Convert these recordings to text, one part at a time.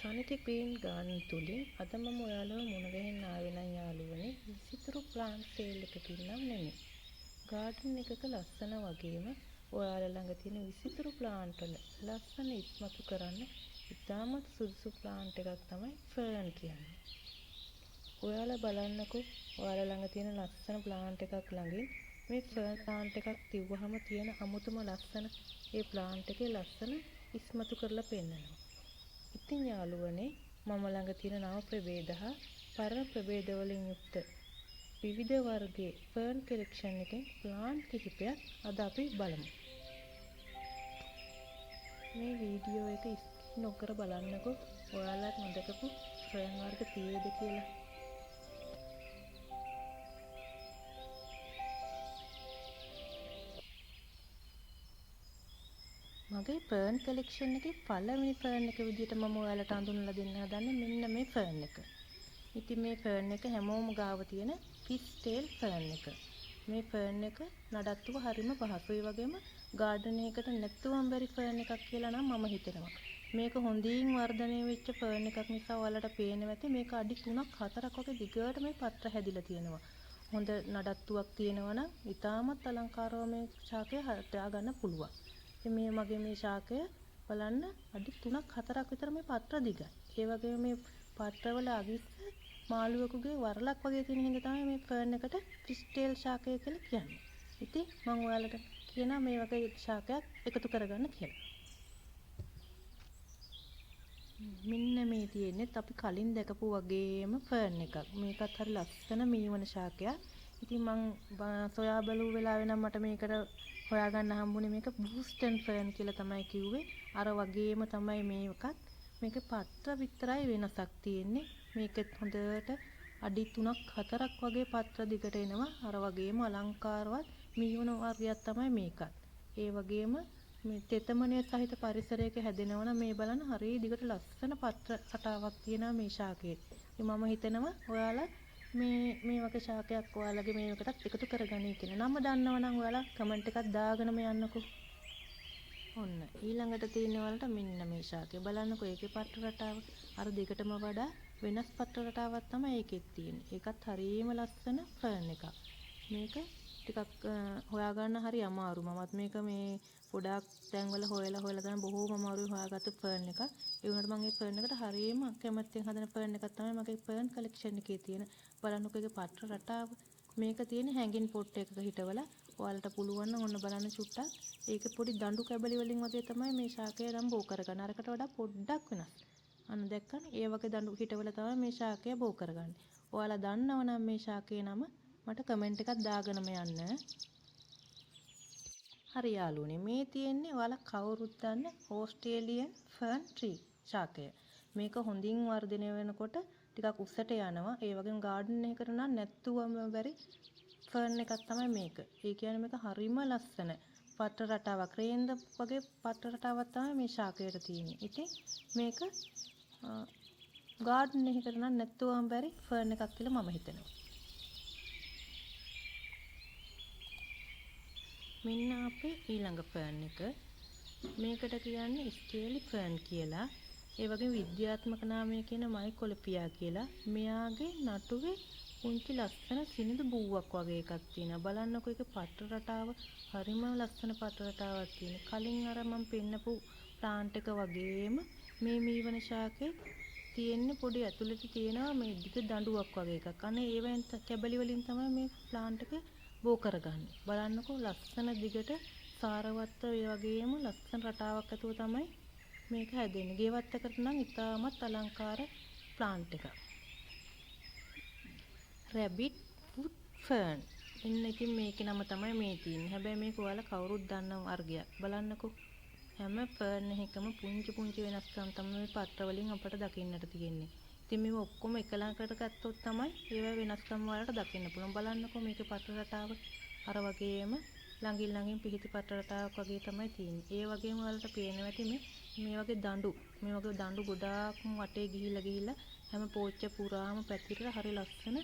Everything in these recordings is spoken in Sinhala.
සනිති ග්‍රීන් ගාර්ඩන් තුලින් අද මම ඔයාලව මුණ ගැහෙන්න ආවේ නම් යාළුවනේ විසිතුරු ප්ලාන්ට් සේල් එකකින් නම් නෙමෙයි. ගාර්ඩන් එකක ලස්සන වගේම ඔයාලා ළඟ තියෙන විසිතුරු ප්ලාන්ට් වල ලස්සන ඉස්මතු කරන්න ඉතාමත් සුදුසු ප්ලාන්ට් එකක් තමයි ෆර්න් කියන්නේ. ඔයාලා බලන්නකෝ ඔයාලා ළඟ තියෙන ලස්සන ප්ලාන්ට් එකක් ළඟින් මේ ෆර්න් ප්ලාන්ට් එකක් තිව්වහම තියෙන අමුතුම ලස්සන ඒ ප්ලාන්ට් එකේ ලස්සන ඉස්මතු කරලා පෙන්නනවා. ඉතින් යාළුවනේ මම ළඟ තියෙන නව ප්‍රභේද හා පරණ ප්‍රභේද වලින් යුක්ත විවිධ වර්ගයේ ෆර්න් කලෙක්ෂන් එකෙන් ප්ලාන්ට් කිහිපයක් අද අපි බලමු. මේ වීඩියෝ එක ස්කිප් නොකර බලන්නකෝ ඔයාලත් නොදකපු ෆර්න් වර්ග තියෙයිද කියලා. මගේ ෆර්න් කලෙක්ෂන් එකේ පළවෙනි ෆර්න් එක විදිහට මම ඔයාලට අඳුන්වලා දෙන්න හදන්නේ මෙන්න මේ ෆර්න් එක. ඉතින් මේ ෆර්න් එක හැමෝම ගාව තියෙන ෆිෂ් ටේල් ෆර්න් එක. මේ ෆර්න් එක නඩත්තුව හරිම පහසුයි වගේම ගාඩන් එකකට නැත්තුවම බැරි ෆර්න් එකක් කියලා නම් මම හිතනවා. මේක හොඳින් වර්ධනය වෙච්ච ෆර්න් එකක් නිසා ඔයාලට පේනවා ඇති මේක අඩි 3ක් 4ක් වගේ දිගට මේ පත්‍ර හැදිලා තියෙනවා. හොඳ නඩත්තුවක් තියෙනවා නම් ඉතාමත් අලංකාරව මේ ශාකය හදා ගන්න පුළුවන්. ඉතින් මේ මගේ මේ ශාකය බලන්න අඩි 3ක් 4ක් විතර මේ පත්‍ර දිගයි. ඒ වගේම මේ පත්‍රවල අගිස්ස මාළුවෙකුගේ වරලක් වගේ තියෙන හින්දා තමයි මේ ෆර්න් එකට ෆිෂ් ටේල් ශාකය කියලා කියන්නේ. ඉතින් මම ඔයාලට කියනවා මේ වගේ ශාකයක් එකතු කරගන්න කියලා. මෙන්න මේ තියෙන්නේත් අපි කලින් දැකපු වගේම ෆර්න් එකක්. මේකත් හරි ලස්සන මීවන ශාකයක්. ඉතින් මං සොයා බැලුව වෙලාවේ නම් මට මේකට හොයාගන්න හම්බුනේ මේක බූස්ටන් ෆර්න් කියලා තමයි කිව්වේ. අර වගේම තමයි මේකත්. මේක පත්‍ර විතරයි වෙනසක් තියෙන්නේ. මේකෙත් හොඳට අඩි 3ක් 4ක් වගේ පත්‍ර දිගට එනවා. අර වගේම අලංකාරවත් මීවන වර්ගයක් තමයි මේකත්. ඒ වගේම මේ තෙතමනය සහිත පරිසරයක හැදෙනවා නම් මේ බලන්න හරිය දිගට ලස්සන පත්‍ර රටාවක් තියෙනවා මේ ශාකයේ. ඉතින් මම හිතනවා ඔයාලා මේ වගේ ශාකයක් ඔයාලගේ මේකටත් එකතු කරගනී කියලා. නම දන්නවා නම් ඔයාලා කමෙන්ට් එකක් දාගෙනම යන්නකෝ. ඔන්න ඊළඟට තියෙන වලට මෙන්න මේ ශාකය. බලන්නකෝ ඒකේ පත්‍ර රටාව අර දෙකටම වඩා වෙනස් පත්‍ර රටාවක් තමයි ඒකෙත් තියෙන්නේ. ඒකත් හරියම ලස්සන ෆර්න් එකක්. මේක ටිකක් හොයාගන්න හරි අමාරු. මමත් මේක මේ ගොඩාක් තැන්වල හොයලා හොයලා තමයි බොහෝම අමාරුවෙන් හොයාගත්තු ෆර්න් එකක්. ඒ වුණාට මම මේ ෆර්න් එකට හරියම කැමැත්තෙන් හදන ෆර්න් එකක් තමයි මගේ ෆර්න් කලෙක්ෂන් එකේ තියෙන. බලන්නකෝ ඒකේ පත්‍ර රටාව. මේක තියෙන හැංගින් පොට් එකක හිටවලා ඔයාලට පුළුවන් නම් ඔන්න බලන්න චුට්ටක්. ඒක පොඩි දඬු කැබලි වලින් වගේ තමයි මේ ශාකය නම් බෝ කරගන්නේ. අරකට වඩා පොඩ්ඩක් වෙනස්. අන්න දැක්කනේ. ඒ වගේ දඬු හිටවලා තමයි මේ ශාකය බෝ කරගන්නේ. ඔයාලා දන්නව නම් මේ ශාකයේ නම මට කමෙන්ට් එකක් දාගෙනම යන්න. හරි යාළුවනේ, මේ තියෙන්නේ ඔයාලා කවුරුත් දන්න ඕස්ට්‍රේලියන් ෆර්න් ට්‍රී ශාකය. මේක හොඳින් වර්ධනය වෙනකොට ටිකක් උස්සට යනවා. ඒ වගේම ගාඩන් එකකට නම් නැත්තුවම බැරි ෆර්න් එකක් තමයි මේක. ඒ කියන්නේ මේක හරිම ලස්සන පත්‍ර රටාවක්, රේන්ද වගේ පත්‍ර රටාවක් තමයි මේ ශාකයට තියෙන්නේ. ඉතින් මේක ගාඩන් එකකට නම් නැත්තුවම බැරි ෆර්න් එකක් කියලා මම හිතනවා. මෙන්න අපේ ඊළඟ ෆර්න් එක. මේකට කියන්නේ ස්කේලි ෆර්න් කියලා. ඒ වගේම විද්‍යාත්මක නාමය කියන මයිකොලොපියා කියලා. මෙයාගේ නටුවේ පුංචි ලස්සන සිනිඳු බූවක් වගේ එකක් තියෙනවා. බලන්නකෝ ඒකේ පත්‍ර රටාව හරිම ලස්සන පත්‍ර රටාවක් තියෙනවා. කලින් අර මම පෙන්නපු ප්ලාන්ට් එක වගේම මේ මීවන ශාකේ තියෙන්නේ පොඩි ඇතුළට තියෙනවා මේ දිග දඬුවක් වගේ එකක්. අනේ ඒවෙන් කැබලි වලින් තමයි මේ ප්ලාන්ට් එක බෝ කරගන්නේ. බලන්නකෝ ලස්සන දිගට සාරවත්ව ඒ වගේම ලස්සන රටාවක් ඇතුව තමයි මේක හැදෙන්නේ. ගෙවත්තකට නම් ඉතාමත් අලංකාර ප්ලාන්ට් එකක්. Rabbit foot fern. එන්න ඉතින් මේකේ නම තමයි මේ තියෙන්නේ. හැබැයි මේක ඔයාලා කවුරුත් දන්න වර්ගයක්. බලන්නකෝ හැම ෆර්න් එකකම පුංචි පුංචි වෙනස්කම් තමයි මේ පත්‍ර වලින් අපට දකින්නට තියෙන්නේ. ඉතින් මේව ඔක්කොම එක ළඟට ගත්තොත් තමයි ඒවා වෙනස්කම් ඔයාලට දකින්න පුළුවන්. බලන්නකෝ මේකේ පත්‍ර රටාව අර වගේම ළඟින් ළඟින් පිහිටි පත්‍ර රටාවක් වගේ තමයි තියෙන්නේ. ඒ වගේම ඔයාලට පේනවා ඇති මේ වගේ දඬු, මේ වගේ දඬු ගොඩාක්ම වටේ ගිහිල්ලා ගිහිල්ලා හැම පෝච්ච පුරාම පැතිරලා හරි ලස්සන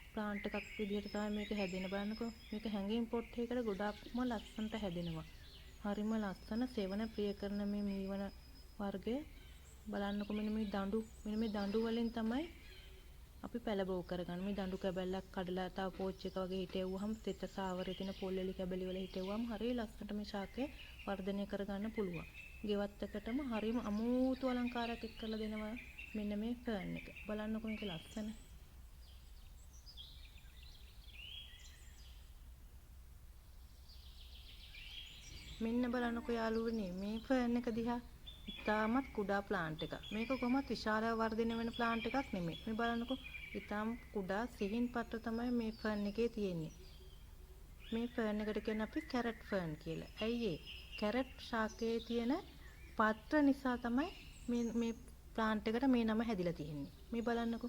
ප්ලාන්ට් එකක් විදිහට තමයි මේක හැදෙන්නේ. බලන්නකෝ මේක හැංගින් පොට් එකකට ගොඩාක්ම ලස්සනට හැදෙනවා. හරිම ලස්සන සෙවණ ප්‍රිය කරන මේ මීවන වර්ගය බලන්නකො මෙන්න මේ දඬු, මෙන්න මේ දඬු වලින් තමයි අපි පැල බෝ කරගන්නේ. මේ දඬු කැබැල්ලක් කඩලා තව පෝච් එක වගේ හිටෙව්වහම තෙත සාවරේ තියෙන පොල් එලි කැබලි වල හිටෙව්වහම හරිය ලස්සනට මේ ශාකය වර්ධනය කරගන්න පුළුවන්. ගෙවත්තකටම හරියම අමූතු අලංකාරයක් එක් කරලා දෙනවා මෙන්න මේ ෆර්න් එක. බලන්නකො මේක ලස්සන. මෙන්න බලන්නකො යාළුවනේ මේ ෆර්න් එක දිහා. ඉතාමත් කුඩා ප්ලාන්ට් එකක්. මේක කොහොමත් විශාලව වර්ධනය වෙන ප්ලාන්ට් එකක් නෙමෙයි. මේ බලන්නකො ඉතාම කුඩා සිහින් පත්‍ර තමයි මේ ෆර්න් එකේ තියෙන්නේ. මේ ෆර්න් එකට කියන්නේ අපි කැරට් ෆර්න් කියලා. ඇයි ඒ? කැරට් ශාකයේ තියෙන පත්‍ර නිසා තමයි මේ ප්ලාන්ට් එකට මේ නම හැදිලා තියෙන්නේ. මේ බලන්නකො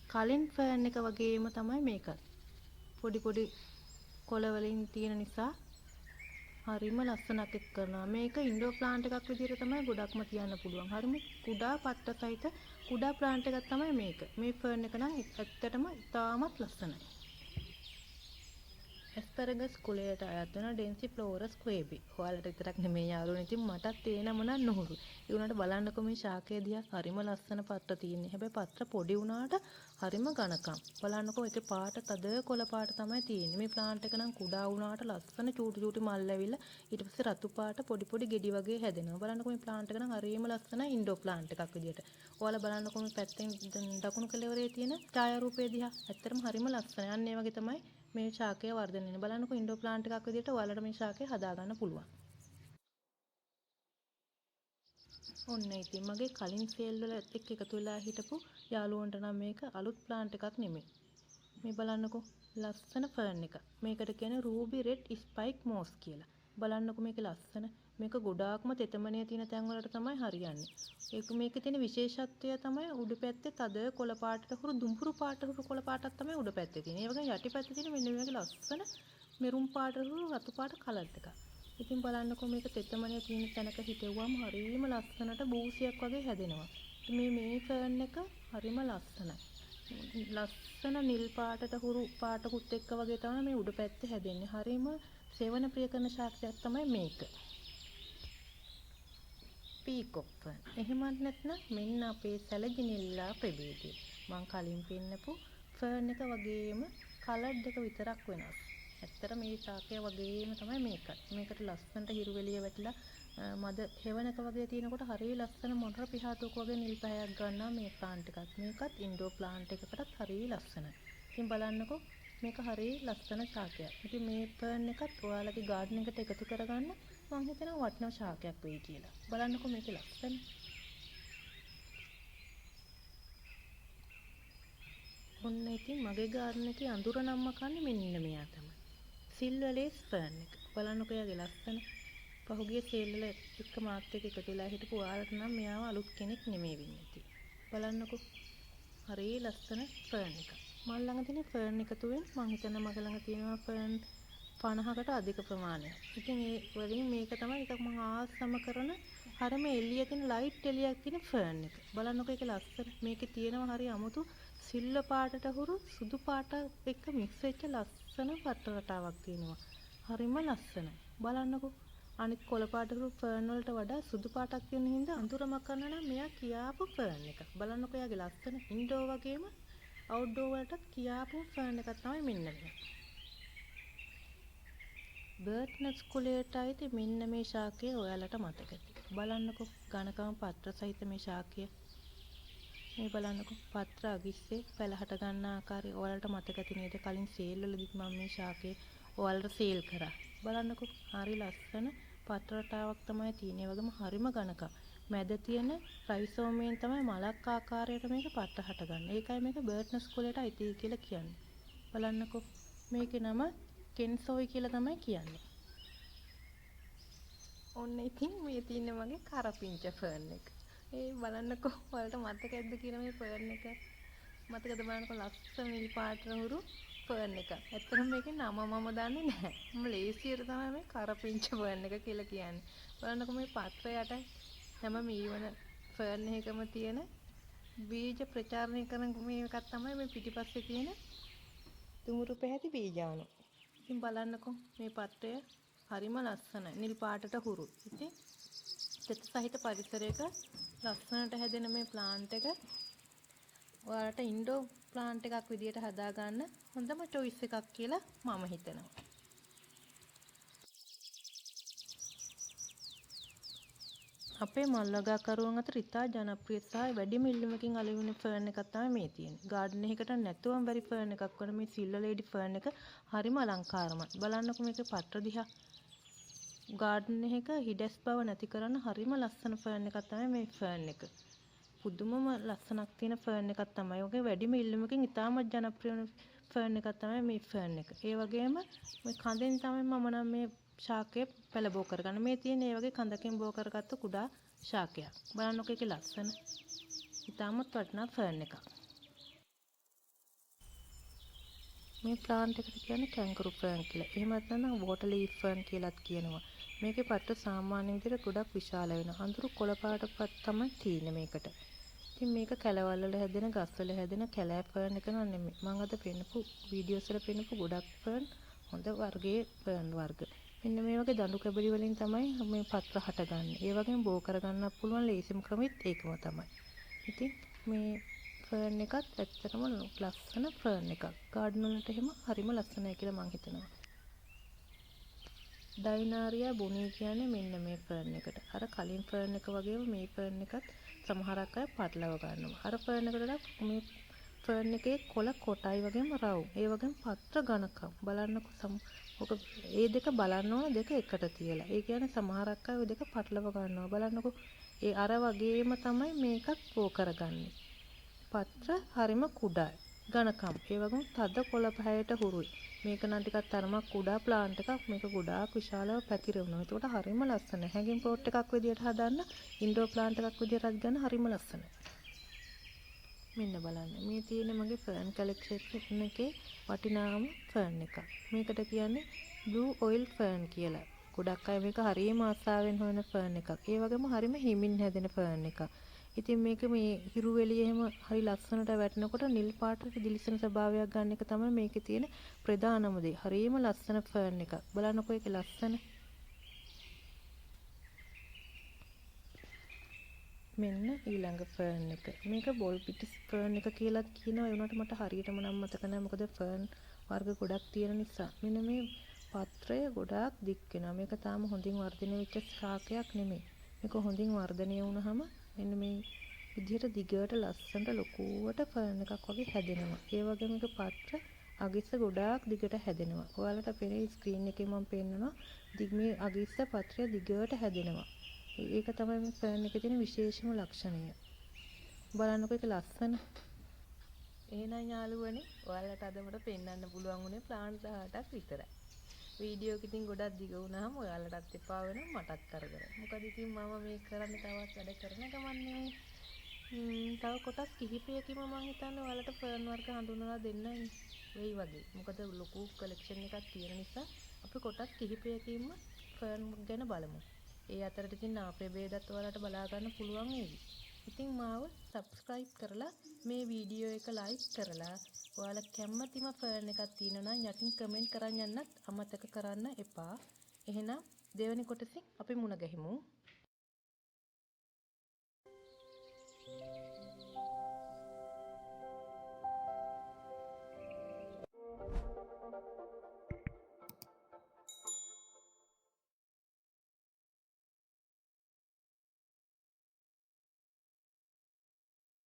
කලින් ෆර්න් එක වගේම තමයි මේකත්. පොඩි පොඩි කොළ වලින් තියෙන නිසා හරිම ලස්සනක් එක් කරනවා. මේක ඉන්ඩෝර් ප්ලාන්ට් එකක් විදිහට තමයි ගොඩක්ම තියන්න පුළුවන්. හරිම කුඩා පත්‍ර සහිත කුඩා ප්ලාන්ට් එකක් තමයි මේක. මේ ෆර්න් එක නම් ඇත්තටම ඉතාමත් ලස්සනයි. ඇස්පැරගස් කුලයට අයත් වෙන ඩෙන්සිෆ්ලෝරස් ක්වේබි. ඔයාලට විතරක් නෙමෙයි යාළුවනේ, ඉතින් මටත් ඒ නම නම් නුහුරු. ඒ වුණාට බලන්නකො මේ ශාකය දිහා හරිම ලස්සන පත්‍ර තියෙන්නේ. හැබැයි පත්‍ර පොඩි වුණාට හරිම ඝනකම්. බලන්නකො ඒකේ පාට තද කොළ පාට තමයි තියෙන්නේ. මේ ප්ලාන්ට් එක නම් කුඩා වුණාට ලස්සන චූටි චූටි මල් ඇවිල්ලා ඊට පස්සේ රතු පාට පොඩි පොඩි ගෙඩි වගේ හැදෙනවා. බලන්නකො මේ ප්ලාන්ට් එක නම් හරිම ලස්සනයි ඉන්ඩෝර් ප්ලාන්ට් එකක් විදියට. ඔයාලා බලන්නකො මේ පැත්තෙන් දකුණු කෙළවරේ තියෙන ඡායාරූපය දිහා. ඇත්තටම හරිම ලස්සනයි. අන්න ඒ වගේ තමයි මේ ශාකය වර්ධනය වෙන්නේ. බලන්නකො ඉන්ඩෝර් ප්ලාන්ට් එකක් විදියට ඔයාලට මේ ශාකය හදාගන්න පුළුවන්. ඔන්න ඉතින් මගේ කලින් සේල් වල එක්ක එකතු වෙලා හිටපු යාළුවන්ට නම් මේක අලුත් ප්ලාන්ට් එකක් නෙමෙයි. මේ බලන්නකො ලස්සන ෆර්න් එක. මේකට කියන්නේ රූබි රෙඩ් ස්පයික් මෝස් කියලා. බලන්නකො මේක ලස්සන. මේක ගොඩාක්ම තෙතමනය තියෙන තැන් වලට තමයි හරියන්නේ. ඒක මේකේ තියෙන විශේෂත්වය තමයි උඩ පැත්තේ තද කොළ පාටට හුරු දුඹුරු පාට හුරු කොළ පාටක් තමයි උඩ පැත්තේ තියෙන්නේ. ඒ වගේම යටි පැත්තේ තියෙන මෙන්න මේ වගේ ලස්සන මෙරුම් පාට හුරු රතු පාට කලර් එකක්. ඉතින් බලන්නකො මේක තෙතමනය තියෙන තැනක හිටෙව්වම හරිම ලස්සනට බූසියක් වගේ හැදෙනවා. ඉතින් මේ ෆර්න් එක හරිම ලස්සනයි. ලස්සන නිල් පාටට හුරු පාටකුත් එක්ක වගේ තමයි මේ උඩ පැත්තේ හැදෙන්නේ. හරිම සේවන ප්‍රිය කරන ශාකයක් තමයි මේක. Peacock fern. එහෙමත් නැත්නම් මෙන්න අපේ සැලජිනෙල්ලා ප්‍රභේදය. මං කලින් පෙන්නපු ෆර්න් එක වගේම කලර් දෙක විතරක් වෙනස්. ඇත්තට මේ ශාකය වගේම තමයි මේකත්. මේකට ලස්සනට හිරු එළිය වැටිලා මද හෙවණක වගේ තියෙනකොට හරිය ලස්සන මොටර පිහාටුවක වගේ නිල් පැහැයක් ගන්නවා මේ ප්ලාන්ට් එකත්. මේකත් ඉන්ඩෝර් ප්ලාන්ට් එකකටත් හරිය ලස්සනයි. ඉතින් බලන්නකෝ මේක හරිය ලස්සන ශාකයක්. ඉතින් මේ ෆර්න් එකත් ඔයාලගේ ගාඩන් එකට එකතු කරගන්න මං හිතනවා වටිනා ශාකයක් වෙයි කියලා. බලන්නකෝ මේකේ ලස්සන. ඔන්න ඉතින් මගේ ගාඩන් එකේ අඳුර නම්ම කන්නේ මෙන්න මෙයා තමයි. සිල්වර් ලේස් ෆර්න් එක. බලන්නකෝ එයාගේ ලස්සන. පහුගිය සේල් වල එක්ක මාත් එක්ක එකතු වෙලා හිටපු ඔයාලට නම් මෙයාව අලුත් කෙනෙක් නෙමෙයි වෙන්නේ නැති. බලන්නකෝ හරි ලස්සන ෆර්න් එකක්. මං ළඟ තියෙන ෆර්න් එකතුවෙන් මං හිතනවා මගේ ළඟ තියෙනවා ෆර්න් 50කට අධික ප්‍රමාණයක්. ඉතින් ඒ වලින් මේක තමයි එකක් මං ආසම කරන හරිම එළිය තියෙන ලයිට් එළියක් තියෙන ෆර්න් එක. බලන්නකෝ ඒක ලස්සන. මේකේ තියෙනවා හරි අමුතු සිල්වර් පාටට හුරු සුදු පාට එක්ක මික්ස් වෙච්ච ලස්සන පත්‍ර රටාවක් තියෙනවා. හරිම ලස්සනයි. බලන්නකෝ අනිත් කොළ පාට හුරු ෆර්න් වලට වඩා සුදු පාටක් තියෙන හින්දා අඳුර මකන්න නම් මෙයා කියාපු ෆර්න් එකක්. බලන්නකෝ එයාගේ ලස්සන ඉන්ඩෝර් වගේම අවුට්ඩෝර් වලටත් කියාපු ෆර්න් එකක් තමයි මෙන්න මෙයා. බර්ඩ්නස් කුලයට අයිති මෙන්න මේ ශාකය ඔයාලට මතක ඇති. බලන්නකෝ ඝනකම පත්‍ර සහිත මේ ශාකය. මේ බලන්නකෝ පත්‍ර අගිස්සේ පැල හට ගන්න ආකාරය ඔයාලට මතක ඇති නේද? කලින් සේල් වලදීත් මම මේ ශාකය ඔයාලට සේල් කරා. බලන්නකෝ හරි ලස්සන පත්‍ර රටාවක් තමයි තියෙන්නේ. ඒ වගේම හරිම ඝනකම්. මැද තියෙන රයිසෝමයෙන් තමයි මලක් ආකාරයට මේක පත්‍ර හටගන්නේ. ඒකයි මේක බර්ඩ්නස් කුලයට අයිති කියලා කියන්නේ. බලන්නකෝ මේකේ නම කෙන්සෝයි කියලා තමයි කියන්නේ. ඔන්න ඉතින් මේ තියෙන්නේ මගේ කරපිංච ෆර්න් එක. ඒ බලන්නකෝ ඔයාලට මතක ඇද්ද කියලා මේ ෆර්න් එක. මතකද බලන්නකෝ ලස්සන නිල් පාට හුරු ෆර්න් එක. ඇත්තටම මේකේ නම මම දන්නේ නැහැ. මම ලේසියට තමයි මේ කරපිංච ෆර්න් එක කියලා කියන්නේ. බලන්නකෝ මේ පත්‍ර යට හැම මීවන ෆර්න් එකකම තියෙන බීජ ප්‍රචාරණය කරන මේ එකක් තමයි මේ පිටිපස්සේ තියෙන දුමුරු පැහැති බීජාණු. ඉතින් බලන්නකෝ මේ පත්‍රය හරිම ලස්සනයි. නිල් පාටට හුරු. ඉතින් තෙත සහිත පරිසරයක ලස්සනට හැදෙන මේ ප්ලාන්ට් එක ඔයාලට ඉන්ඩෝර් ප්ලාන්ට් එකක් විදියට හදාගන්න හොඳම චොයිස් එකක් කියලා මම හිතනවා. අපේ මල් වගාකරුවන් අතර ඉතා ජනප්‍රිය සහ වැඩිම ඉල්ලුමකින් අලෙවි වෙන ෆර්න් එකක් තමයි මේ තියෙන්නේ. ගාඩන් එකකට නැතුවම බැරි ෆර්න් එකක් වන මේ සිල්වර් ලේඩි ෆර්න් එක හරිම අලංකාරමයි. බලන්නකෝ මේකේ පත්‍ර දිහා. ගාඩන් එකක හිඩැස් බව නැති කරන්න හරිම ලස්සන ෆර්න් එකක් තමයි මේ ෆර්න් එක. පුදුමම ලස්සනක් තියෙන ෆර්න් එකක් තමයි. ඔගේ වැඩිම ඉල්ලුමකින් ඉතාමත් ජනප්‍රිය වන ෆර්න් එකක් තමයි මේ ෆර්න් එක. ඒ වගේම මේ කඳෙන් තමයි මම නම් මේ ශාකය පැල බෝ කරගන්නේ. මේ තියෙන ඒ වගේ කඳකින් බෝ කරගත්ත කුඩා ශාකයක්. බලන්නකෝ ඒකේ ලස්සන. ඉතාමත් වටිනා ෆර්න් එකක්. මේ ප්ලාන්ට් එකට කියන්නේ කැංගරු ෆර්න් කියලා. එහෙම නැත්නම් වෝටර් ලීෆ් ෆර්න් කියලාත් කියනවා. මේකේ පත්‍ර සාමාන්‍ය විදිහට ගොඩක් විශාල වෙනවා. අඳුරු කොළ පාට තමයි තියෙන්නේ මේකට. ඉතින් මේක කැලවල් වල හැදෙන, ගස් වල හැදෙන කැලෑ ෆර්න් එක නන් නෙමෙයි. මම අද පෙන්නපු වීඩියෝස් වල පෙන්නපු ගොඩක් ෆර්න් හොඳ වර්ගයේ ෆර්න් වර්ග. මෙන්න මේ වගේ දඬු කැබලි වලින් තමයි මේ පත්‍ර හටගන්නේ. ඒ වගේම බෝ කරගන්නත් පුළුවන් ලේසිම ක්‍රමෙත් ඒකම තමයි. ඉතින් මේ ෆර්න් එකත් ඇත්තටම ලස්සන ෆර්න් එකක්. ගාඩන් වලට එහෙම හරිම ලස්සනයි කියලා මං හිතනවා. ඩයිනාරියා බොනී කියන්නේ මෙන්න මේ ෆර්න් එකට. අර කලින් ෆර්න් එක වගේම මේ ෆර්න් එකත් සමහරක් අය පටලව ගන්නවා. අර ෆර්න් එකට වඩා මේ ෆර්න් එකේ කොළ කොටයි වගේම රවුම්. ඒ වගේම පත්‍ර ඝනකම්. බලන්නකො ඔක ඒ දෙක බලන්න ඕන දෙක එකට තියලා. ඒ කියන්නේ සමහරක් අය ඔය දෙක පටලව ගන්නවා. බලන්නකො ඒ අර වගේම තමයි මේකත් බෝ කරගන්නේ. පත්‍ර හරිම කුඩායි. ඝනකම්. ඒ වගේම තද කොළ පැහැයට හුරුයි. මේක නම් ටිකක් තරමක් කුඩා ප්ලාන්ට් එකක්. මේක ගොඩාක් විශාලව පැතිරෙනවා. ඒකට හරිම ලස්සනයි. හැංගින් පොට් එකක් විදියට හදන්න, ඉන්ඩෝර් ප්ලාන්ට් එකක් විදියට ගන්න හරිම ලස්සනයි. මෙන්න බලන්න. මේ තියෙන මගේ ෆර්න් කලෙක්ෂන් එකේ වටිනාම ෆර්න් එකක්. මේකට කියන්නේ බ්ලූ ඔයිල් ෆර්න් කියලා. ගොඩක් අය මේක හරියම ආසාවෙන් හොයන ෆර්න් එකක්. ඒ වගේම හරිම හිමින් හැදෙන ෆර්න් එකක්. ඉතින් මේක මේ හිරු එළිය එහෙම හරි ලස්සනට වැටෙනකොට නිල් පාටට දිලිසෙන ස්වභාවයක් ගන්න එක තමයි මේකේ තියෙන ප්‍රධානම දේ. හරියම ලස්සන ෆර්න් එකක්. බලන්නකෝ ඒකේ ලස්සන. මෙන්න ඊළඟ ෆර්න් එක. මේක බොල් පිටි ෆර්න් එක කියලාත් කියනවා. ඒ වුණාට මට හරියටම නම් මතක නෑ. මොකද ෆර්න් වර්ග ගොඩක් තියෙන නිසා. මෙන්න මේ පත්‍රය ගොඩාක් දික් වෙනවා. මේක තාම හොඳින් වර්ධනය වෙච්ච ශාකයක් නෙමෙයි. මේක හොඳින් වර්ධනය වුණාම මෙන්න මේ විදිහට දිගට ලස්සනට ලොකුවට ෆර්න් එකක් වගේ හැදෙනවා. ඒ වගේම මේක පත්‍ර අගිස්ස ගොඩාක් දිගට හැදෙනවා. ඔයාලට පෙනේ ස්ක්‍රීන් එකේ මම පෙන්නනවා. මේ අගිස්ස පත්‍රය දිගට හැදෙනවා. ඒක තමයි මේ ෆර්න් එකේ තියෙන විශේෂම ලක්ෂණය. බලන්නකෝ ඒක ලස්සන. එහෙනම් යාළුවනේ ඔයාලට අද මට පෙන්වන්න පුළුවන් වුණේ ප්ලාන්ට් 18ක් විතරයි. වීඩියෝ එක ඉතින් ගොඩක් දිග වුණාම ඔයාලටත් එපා වෙනවා මටත් කරදරයි. මොකද ඉතින් මම මේ කරන්නේ තවත් වැඩ කරන ගමන් නෙමෙයි. තව කොටස් කිහිපයකින්ම මං හිතන්නේ ඔයාලට ෆර්න් වර්ග හඳුන්වලා දෙන්න වෙයි වගේ. මොකද ලොකු කලෙක්ෂන් එකක් තියෙන නිසා අපි කොටස් කිහිපයකින්ම ෆර්න් ගැන බලමු. ඒ අතරට ඉතින් නව ප්‍රභේදත් ඔයාලට බලා ගන්න පුළුවන් වේවි. ඉතින් මාව සබ්ස්ක්‍රයිබ් කරලා මේ වීඩියෝ එක ලයික් කරලා ඔයාලා කැමතිම ෆර්න් එකක් තියෙනවා නම් යටින් කමෙන්ට් කරන් යන්නත් අමතක කරන්න එපා. එහෙනම් දෙවෙනි කොටසින් අපි මුණ ගැහිමු.